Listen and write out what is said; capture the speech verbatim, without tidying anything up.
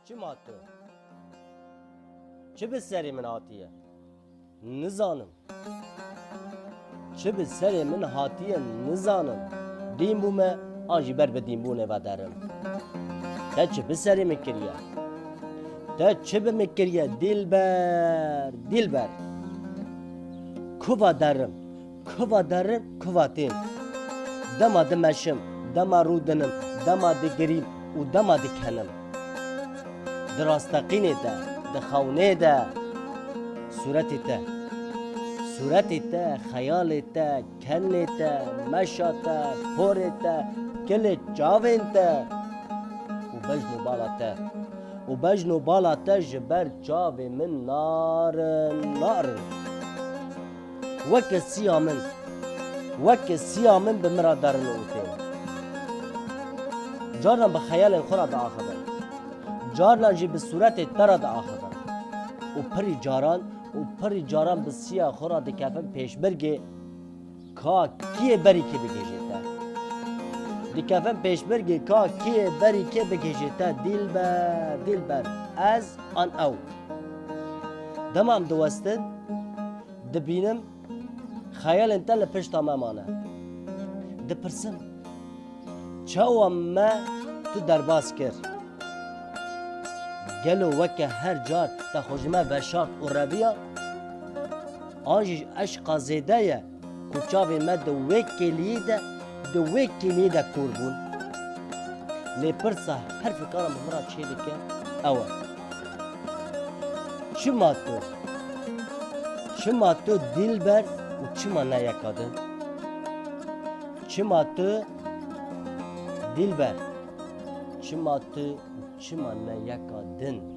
Çima tu? Çi bi serê min hatiye? Nizanim. Çi bi serê min hatiye nizanim. Dîn bûme an jî ber bi dînbûnê ve derim. Te çi bi serê min kiriye? Te çi bi min kiriye, Dilber, Dilber? Kuva derim, kuva derim, kuva têm. Dema dimeşim, dema rûdinim, dema digirîm û dema dikenim. Di rasteqînê de, di xewnê de, sûretê te. Sûretê te, xeyalê te, kenê te, meşa te, porê te, kilê çavên te û bejn û bala te. Û bejn û bala te ji ber çavê min narin, narin. Weke siya min, weke siya min bi min re derin û tên. Carnan bi xeyalên xwe re diaxivin. Carnan jî bi sûretê te re diaxivin. Û pirî caran, û pirî caran bi siya xwe re dikevin pêşbirgê ka kiyê berî kê bigihîjê te. Dikevin pêşbirgê ka kiyê berî kê bigihîjê te, Dilber, Dilber. Ez an ew. Dema em diwestin, dibînim xeyalên te li pişta me mane. Dipirsim, çawa me tu derbas kir? Gelo weke her car te xwe ji me veşart û reviya? An jî eşqa zêde ye ku çavê me di wê kêliyê de, di wê kêliyê de kor bûn? Lê pirsa her fikara min min re çêdike ew e. Çima tu? Çima tu Dilber û çima ne yeka din? Çima tu Dilber? Çima tu û çima ne yeka din?